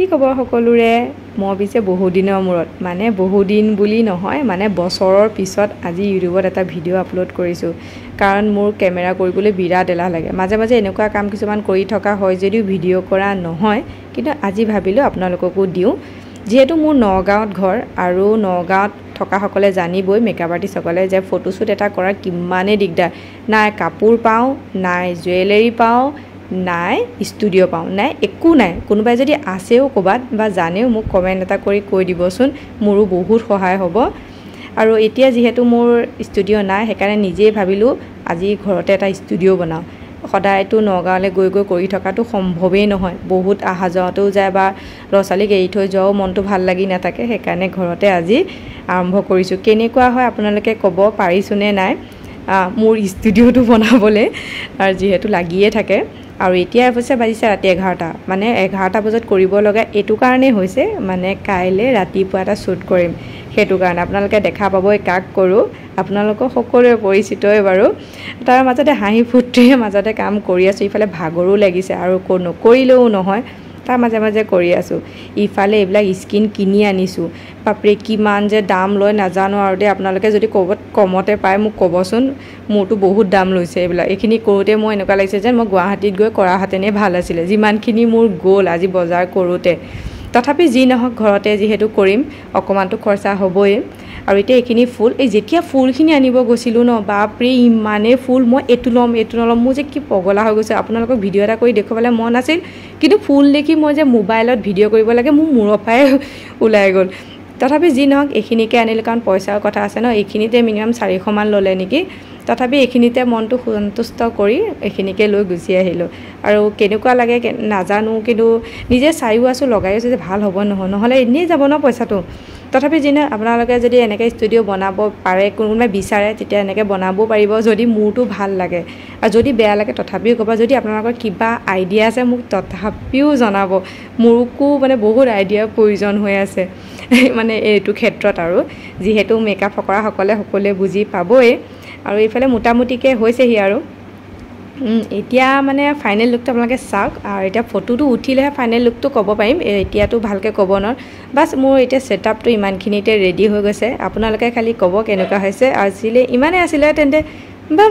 কি খবৰ সকলোৰে? মই পিছে বহুদিনৰ মূৰত, মানে বহুদিন বুলি নহয়, মানে বছৰৰ পিছত আজি ইউটিউবত এটা ভিডিঅ' আপলোড কৰিছোঁ। কাৰণ মোৰ কেমেৰা কৰিবলৈ বিৰাট এলাহ লাগে। মাজে মাজে এনেকুৱা কাম কিছুমান কৰি থকা হয় যদিও ভিডিঅ' কৰা নহয়, কিন্তু আজি ভাবিলোঁ আপোনালোককো দিওঁ। যিহেতু মোৰ নগাঁৱত ঘৰ আৰু নগাঁৱত থকাসকলে জানিবই, মেকআপ আৰ্টিষ্টসকলে, যে ফটোশ্বুট এটা কৰা কিমানেই দিগদাৰ। নাই কাপোৰ পাওঁ, নাই জুৱেলাৰী পাওঁ, নাই ষ্টুডিঅ' পাওঁ, নাই একো নাই। কোনোবাই যদি আছেও ক'ৰবাত বা জানেও, মোক কমেণ্ট এটা কৰি কৈ দিবচোন, মোৰো বহুত সহায় হ'ব। আৰু এতিয়া যিহেতু মোৰ ষ্টুডিঅ' নাই, সেইকাৰণে নিজেই ভাবিলোঁ আজি ঘৰতে এটা ষ্টুডিঅ' বনাওঁ। সদায়তো নগাঁৱলৈ গৈ গৈ কৰি থকাটো সম্ভৱেই নহয়, বহুত অহা যোৱাতেও যায় বা ল'ৰা ছোৱালীক এৰি থৈ যোৱাও মনটো ভাল লাগি নাথাকে। সেইকাৰণে ঘৰতে আজি আৰম্ভ কৰিছোঁ। কেনেকুৱা হয় আপোনালোকে ক'ব পাৰিছোঁনে নাই মোৰ ষ্টুডিঅ'টো বনাবলৈ, আৰু যিহেতু লাগিয়ে থাকে। আৰু এতিয়া অৱশ্যে বাজিছে ৰাতি 11টা, মানে 11টা বজাত কৰিব লগা এইটো কাৰণেই হৈছে, মানে কাইলৈ ৰাতিপুৱা এটা শ্বুট কৰিম, সেইটো কাৰণে আপোনালোকে দেখা পাবই কাক কৰোঁ। আপোনালোকৰ সকলোৰে পৰিচিতই বাৰু। তাৰ মাজতে হাঁহি ফূৰ্তিৰে মাজতে কাম কৰি আছোঁ। ইফালে ভাগৰো লাগিছে আৰু নকৰিলেও নহয়, তাৰ মাজে মাজে কৰি আছোঁ। ইফালে এইবিলাক স্কিন কিনি আনিছোঁ, বাপৰে কিমান যে দাম লয় নাজানো আৰু দেই। আপোনালোকে যদি ক'ৰবাত কমতে পায় মোক ক'বচোন, মোৰতো বহুত দাম লৈছে এইবিলাক। এইখিনি কৰোঁতে মই এনেকুৱা লাগিছে যেন মই গুৱাহাটীত গৈ কৰাহেঁতেনেই ভাল আছিলে, যিমানখিনি মোৰ গ'ল আজি বজাৰ কৰোঁতে। তথাপি যি নহওক ঘৰতে যিহেতু কৰিম, অকণমানতো খৰচা হ'বই। আৰু এতিয়া এইখিনি ফুল, এই যেতিয়া ফুলখিনি আনিব গৈছিলোঁ ন, বাপৰে ইমানেই ফুল, মই এইটো ল'ম এইটো নল'ম, মোৰ যে কি পগলা হৈ গৈছে। আপোনালোকক ভিডিঅ' এটা কৰি দেখুৱাবলৈ মন আছিল, কিন্তু ফুল দেখি মই যে মোবাইলত ভিডিঅ' কৰিব লাগে মোৰ মূৰৰ পৰাই ওলাই গ'ল। তথাপি যি নহওক এইখিনিকে আনিলোঁ, কাৰণ পইচাৰ কথা আছে ন। এইখিনিতে মিনিমাম 400মান ল'লে নেকি। তথাপি এইখিনিতে মনটো সন্তুষ্ট কৰি এইখিনিকে লৈ গুচি আহিলোঁ। আৰু কেনেকুৱা লাগে নাজানো, কিন্তু নিজে চায়ো আছোঁ, লগায়ো আছোঁ যে ভাল হ'ব নহয়, নহ'লে এনেই যাব ন পইচাটো। তথাপি যি নহওক আপোনালোকে যদি এনেকৈ ষ্টুডিঅ' বনাব পাৰে, কোনোবাই বিচাৰে, তেতিয়া এনেকৈ বনাবও পাৰিব যদি মোৰটো ভাল লাগে। আৰু যদি বেয়া লাগে তথাপিও ক'ব। যদি আপোনালোকৰ কিবা আইডিয়া আছে মোক তথাপিও জনাব, মোকো মানে বহুত আইডিয়াৰ প্ৰয়োজন হৈ আছে মানে এইটো ক্ষেত্ৰত। আৰু যিহেতু মেকআপ কৰাসকলে সকলোৱে বুজি পাবই। আৰু এইফালে মোটামুটিকৈ হৈছেহি আৰু এতিয়া মানে ফাইনেল লুকটো আপোনালোকে চাওক। আৰু এতিয়া ফটোটো উঠিলেহে ফাইনেল লুকটো ক'ব পাৰিম, এতিয়াতো ভালকৈ ক'ব নোৱাৰোঁ। বাছ মোৰ এতিয়া ছেটআপটো ইমানখিনিতে ৰেডি হৈ গৈছে। আপোনালোকে খালি ক'ব কেনেকুৱা হৈছে। আজিলৈ ইমানেই আছিলে, তেন্তে বা।